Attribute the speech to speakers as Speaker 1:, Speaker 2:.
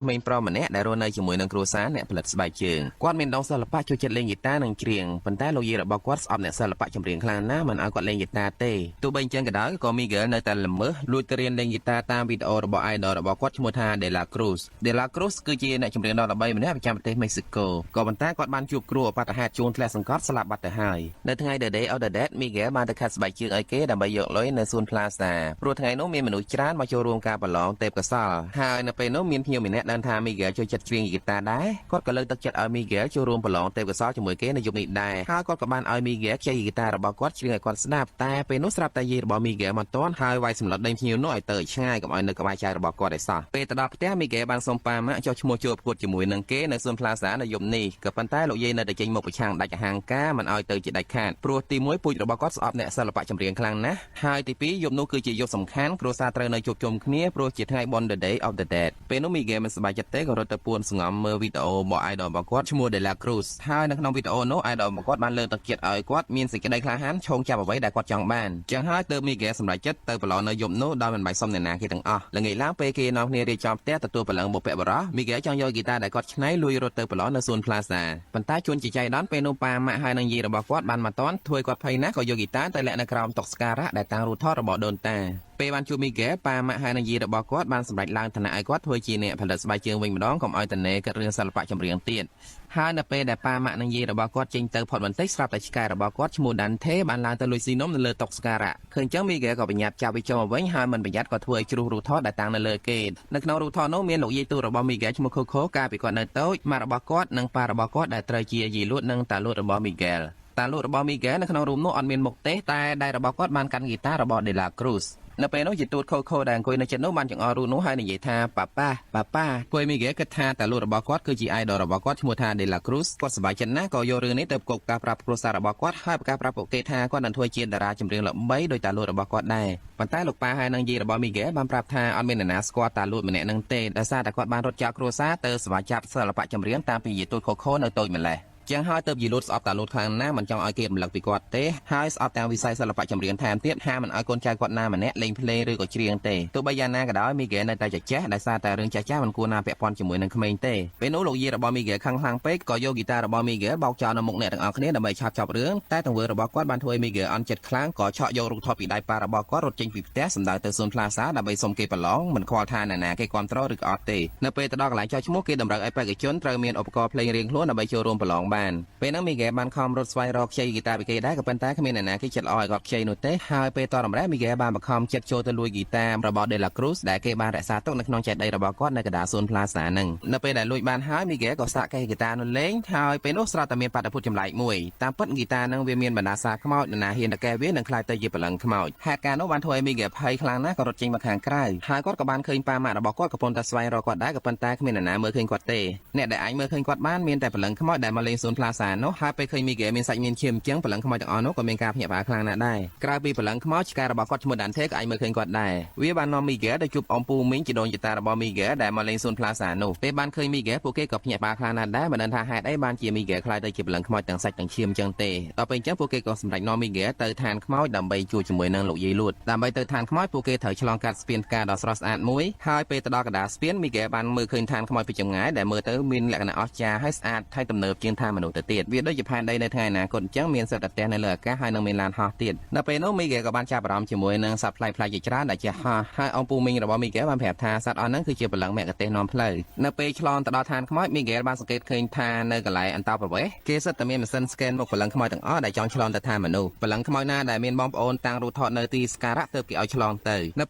Speaker 1: ក្មេងប្រុសម្នាក់ដែលរស់នៅជាមួយនឹងគ្រួសារអ្នកផលិតស្បែកជើងគាត់មានដងសិល្បៈចូលចិត្តលេងហ្គីតានិងច្រៀងប៉ុន្តែលោកយាយរបស់គាត់ស្អប់អ្នកសិល្បៈចម្រៀងខ្លាំងណាស់មិនឲ្យគាត់លេងហ្គីតាទេទោះបីអញ្ចឹងក៏ដោយក៏ Miguel នៅតែល្មើសលួចទៅរៀនលេងហ្គីតាតាមវីដេអូរបស់ idol របស់គាត់ឈ្មោះថា De La Cruz។ De La Cruz គឺជាអ្នកចម្រៀងដ៏ល្បីម្នាក់ប្រចាំប្រទេសមេស៊ីកូក៏ប៉ុន្តែគាត់បានជួបគ្រោះឧបទ្ទហេតុជួងធ្លាក់សង្កត់ស្លាប់បាត់ទៅហើយនៅថ្ងៃ The Day of the Dead Miguel បានទៅខាត់ស្បែកជើងឲ្យគេដើម្បីយកលុយនៅសួន Plaza ព្រោះថ្ងៃនោះមានមនុស្សច្រើនមកចូលរួមការប្រឡងទេពកោសល្យហើយនៅពេលនោះមានភ្ញៀវម្នាក់ដឹងថា Miguel ចូលចិត្តច្រៀងហ្គីតាដែរគាត់ក៏លើកទឹកចិត្តឲ្យ Miguel ចូលរួមប្រឡងទេពកោសល្យជាមួយគេនៅយប់នេះដែរហើយគាត់ក៏បានឲ្យ Miguel ខ្ចីហ្គីតារបស់គាត់ច្រៀងឲ្យគាត់ស្ដាប់តែពេលនោះស្រាប់តែយាយរបស់ Miguel មកទាន់ហើយវាយសម្លុតដេញភ្ញៀវនោះឲ្យទៅឲ្យឆ្ងាយកុំឲ្យនៅក្បែរចៅរបស់គាត់ឲ្យសោះពេលទៅដល់ផ្ទះ Miguel បានសុំប៉ាម៉ាក់ចុះឈ្មោះចូលប្រកួតជាមួយនឹងគេនៅសួន Plaza នៅយប់នេះក៏ប៉ុន្តែលោកយាយនៅតែចេញមុខប្រឆាំងដាច់អហង្ការមិនឲ្យទៅជាដាច់ខាតព្រោះទីមួយពូជរបស់គាត់ស្អប់អ្នកសិល្បៈចម្រៀងខ្លាំងណាស់ហើយទីពីរយប់នោះគឺជាយប់សំខាន់គ្រួសារត្រូវនៅជួបជុំគ្នាព្រោះជាថ្ងៃបុណ្យ The Day of the Dead ពេលនោះ Miguel មិនសប្បាយចិត្តទេក៏រត់ទៅពួនសង្ងំមើលវីដេអូរបស់ idol របស់គាត់ឈ្មោះ De La Cruz ហើយនៅក្នុងវីដេអូនោះ idol របស់គាត់បានលើកទឹកចិត្តឲ្យគាត់មានសេចក្តីក្លាហានឈោងចាប់អ្វីដែលគាត់ចង់បានចឹងហើយទើប Miguel សម្រេចចិត្តទៅប្រឡងនៅយប់នោះដោយមិនបាច់សុំអ្នកណាគេទាំងអស់ល្ងាចឡើងពេលគេនាំគ្នារៀបចំផ្ទះទទួលព្រលឹងបុព្វបុរស Miguel ចង់យកហ្គីតាដែលគាត់ច្នៃលួចរត់ទៅប្រឡងនៅសួន Plaza ប៉ុន្តែជួនជាចៃដន្យពេលនោះប៉ាម៉ាក់ហើយនិងយាយរបស់គាត់បានមកតន់ធ្វើឲ្យគាត់ភ័យណាស់ក៏យកហ្គីតាទៅលាក់នៅក្រោមតុសក្ការៈដែលតាំងរូបថតរបស់ដូនតាពេលបានជួបមីហ្គេលប៉ាម៉ាក់ហើយនិងយាយរបស់គាត់បានសម្រេចឡើងឋានៈឲ្យគាត់ធ្វើជាអ្នកផលិតស្បែកជើងវិញម្ដងកុំឲ្យតនេគិតរឿងសិល្បៈចម្រៀងទៀតហើយនៅពេលដែលប៉ាម៉ាក់និងយាយរបស់គាត់ចេញទៅផុតបន្តិចស្រាប់តែឆ្កែរបស់គាត់ឈ្មោះដាន់ថេបានឡើងទៅលួចស៊ីនំនៅលើតុសក្ការៈឃើញចឹងមីហ្គេលក៏ប្រញាប់ចាប់វាចូលមកវិញហើយមិនប្រយ័ត្នក៏ធ្វើឲ្យជ្រុះរូបថតដែលតាំងនៅលើគេនៅក្នុងរូបថតនោះមានលោកយាយទូរបស់មីហ្គេលឈ្មោះខូខូកាលពីគាត់នៅតូចម៉ាក់របស់គាត់និងប៉ារបស់គាត់ដែលត្រូវជាយាយលួតនិងតាលួតរបស់មីហ្គេលតាលួតរបស់មីហ្គេលនៅក្នុងរូបនោះអត់មានមុខទេតែដៃរបស់គាត់បានកាន់ហ្គីតារបស់ De La Cruz។ នៅពេលនោះជាទូតខូខូដែលអង្គុយនៅជិតនោះបានចង្អុលរូបនោះហើយនិយាយថាប៉ាប៉ាប៉ាប៉ាគួយមីហ្គេគិតថាតាលួតរបស់គាត់គឺជា idol របស់គាត់ឈ្មោះថា De La Cruz គាត់សប្បាយចិត្តណាស់ក៏យករឿងនេះទៅប្រកបការប្រាប់គ្រួសាររបស់គាត់ហើយប្រកាសប្រាប់ពួកគេថាគាត់នឹងធ្វើជាតារាចម្រៀងល្បីដោយតាលួតរបស់គាត់ដែរប៉ុន្តែលោកប៉ាហើយនិងយាយរបស់មីហ្គេបានប្រាប់ថាអត់មាននរណាស្គាល់តាលួតម្នាក់នឹងទេដោយសារតែគាត់បានរត់ចោលគ្រួសារទៅស្វាចាប់សិល្បៈចម្រៀងតាំងពីយាយទូតខូខូនៅតូចម្លេះជាងហើយទៅយីលូតស្អប់តាលូតខ្លាំងណាស់មិនចង់ឲ្យគេរំលឹកពីគាត់ទេហើយស្អប់ទាំងវិស័យសិល្បៈចម្រៀងថែមទៀតហាមិនឲ្យកូនចៅគាត់ណាម្នាក់លេងភ្លេងឬក៏ច្រៀងទេទោះបីយ៉ាងណាក៏ដោយមីហ្គេនៅតែចចេះដោយសារតែរឿងចាស់ៗមិនគួរណាពាក់ព័ន្ធជាមួយនឹងក្មេងទេពេលនោះលោកយាយរបស់មីហ្គេខឹងខ្លាំងពេកក៏យកហ្គីតារបស់មីហ្គេបោកចោលនៅមុខអ្នកទាំងអស់គ្នាដើម្បីឆាប់ចប់រឿងតែទង្វើរបស់គាត់បានធ្វើឲ្យមីហ្គេអន់ចិត្តខ្លាំងក៏ឆក់យករូបថតពីដៃប៉ារបស់គាត់រត់ចេញពីផ្ទះសម្ដៅទៅសួន Plaza ដើម្បីសុំគេប្រឡងមិនខ្វល់ថាអ្នកណាគេគាំទ្រឬក៏អត់ទេនៅពេលទៅដល់កន្លែងចោះឈ្មោះគេតម្រូវឲ្យបេក្ខជនត្រូវមានឧបករណ៍ភ្លេងរៀងខ្លួនដើម្បីចូលរួមប្រឡងបានពេលហ្នឹងមីហ្គេបានខំរត់ស្វែងរកខ្ចីហ្គីតាពីគេដែរក៏ប៉ុន្តែគ្មានអ្នកណាគេចិត្តល្អឲ្យគាត់ខ្ចីនោះទេហើយពេលតរំរែះមីហ្គេបានបង្ខំចិត្តចូលទៅលួចហ្គីតារបស់ De La Cruz ដែលគេបានរក្សាទុកនៅក្នុងចេតិយរបស់គាត់នៅកណ្ដាលសួន Plaza ហ្នឹងនៅពេលដែលលួចបានហើយមីហ្គេក៏សាកកេះហ្គីតានោះលេងហើយពេលនោះស្រាប់តែមានបាតុភូតចម្លែកមួយតាមពិតហ្គីតាហ្នឹងវាមានបណ្ដាសាខ្មោចនរណាហ៊ានតកែវានឹងក្លាយទៅជាព្រលឹងខ្មោចហេតុការណ៍នោះបានធ្វើឲ្យមីហ្គេភ័យខ្លាំងណាស់ក៏រត់ចេញមកខាងក្រៅហើយគាត់ក៏បានឃើញប៉ាម៉ាក់របស់គាត់កំពុងតែស្វែងរកគាត់ដែរក៏ប៉ុន្តែគ្មាននរណាមើលឃើញគាត់ទេអ្នកដែលអាចមើលឃើញគាត់បានមានតែព្រលឹងខ្មោចដែលមកលេងសួន Plaza នោះហើយពេលឃើញមីហ្គេមានសាច់មានឈាមអញ្ចឹងព្រលឹងខ្មោចទាំងអស់នោះក៏មានការភ្ញាក់ផ្អើលខ្លាំងណាស់ដែរក្រៅពីព្រលឹងខ្មោចឆ្កែរបស់គាត់ឈ្មោះដាន់ថេក៏អាចមើលឃើញគាត់ដែរវាបាននាំមីហ្គេទៅជួបអំពូមីងជីដូនជីតារបស់មីហ្គេដែលមកលេងសួន Plaza នោះពេលបានឃើញមីហ្គេពួកគេក៏ភ្ញាក់ផ្អើលខ្លាំងណាស់ដែរមិនដឹងថាហេតុអីបានជាមីហ្គេក្លាយទៅជាព្រលឹងខ្មោចទាំងសាច់ទាំងឈាមអញ្ចឹងទេដល់ពេលអញ្ចឹងពួកគេក៏សម្រេចនាំមីហ្គេទៅឋានខ្មោចដើម្បីជួបជាមួយនឹងលោកយាយលួតដើម្បីទៅឋានខ្មោចពួកគេត្រូវឆ្លងកាត់ស្ពានផ្កាដ៏ស្រស់ស្អាតមួយហើយពេលទៅដល់កណ្ដាលស្ពានមីហ្គេបានមើលឃើញឋានខ្មោចពីចម្ងាយដែលមើលទៅមានលក្ខណៈអស្ចារ្យហើយស្អាតហើយទំនើបជាងឋានមនុស្សទៅទៀតវាដូចជាផែនដីនៅថ្ងៃអនាគតអញ្ចឹងមានសិតតែផ្ទះនៅលើអាកាសហើយនឹងមានឡានហោះទៀតនៅពេលនោះមីហ្គេក៏បានចាប់អារម្មណ៍ជាមួយនឹងសត្វប្លែកៗជាច្រើនដែលចេះហោះហើយអង្គពូមីងរបស់មីហ្គេបានប្រាប់ថាសត្វអស់ហ្នឹងគឺជាព្រលឹងមគ្គុទ្ទេសក៍នាំផ្លូវនៅពេលឆ្លងទៅដល់ឋានខ្មោចមីហ្គេបានសង្កេតឃើញថានៅកន្លែងអន្តោប្រវេសន៍គេសិតតែមានម៉ាស៊ីន scan មុខព្រលឹងខ្មោចទាំងអស់ដែលចង់ឆ្លងទៅឋានមនុស្សព្រលឹងខ្មោចណាដែលមានបងប្អូនតាំងរូបថតនៅទីសក្ការៈទើបគេឲ្យឆ្លងទៅនៅ